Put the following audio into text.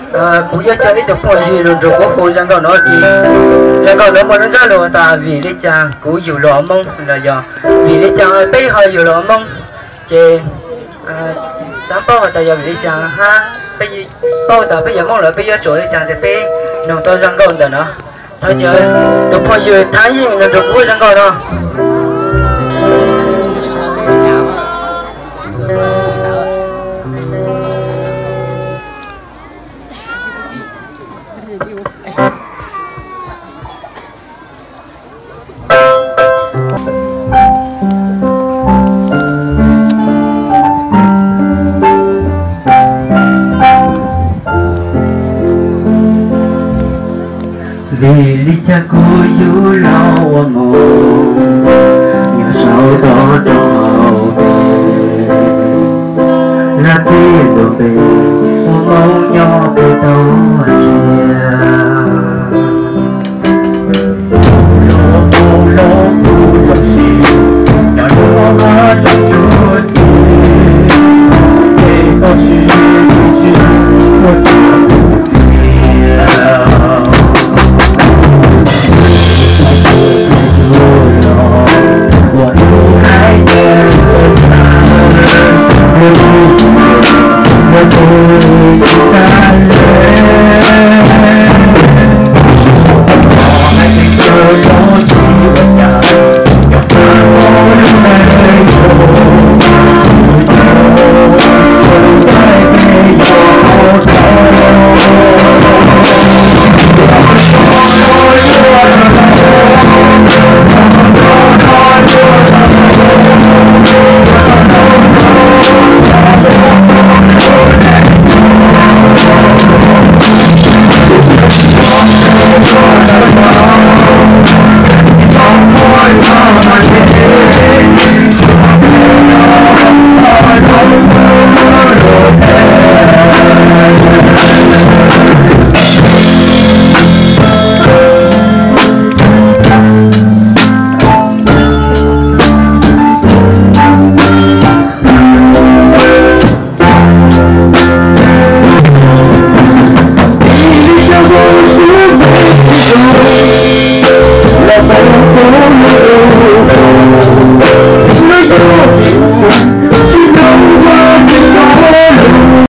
Kuv yuav coj ib tug phooj ywg los nrog kuv hu zaj nkauj no ces zaj nkauj no muaj lub ntsiab lus tas vim li cas kuv yug los Hmoob los yog vim li cas peb ho yug los Hmoob. Ces xav paub has tas yog vim li cas hab peb paub tas peb yog Hmoob lawm peb yuav tsum li cas ces peb noog tau zaj nkauj ntawm no. Thov caw tus phooj ywg Thaj Yeej los nrog kuv hu zaj nkauj no. Vim li cas kuv yug los ua Hmoob, nyob saum toj roob hauv pes, lawv tib tug pes ua Hmoob nyob pem toj siab. Los mus los kuv los sis, cov lub hab tsob cuab txiv, ces koj sim sim ua tsis tau kuv txiv. Ua ib haiv neeg tag, ua tus tsis tag lawm.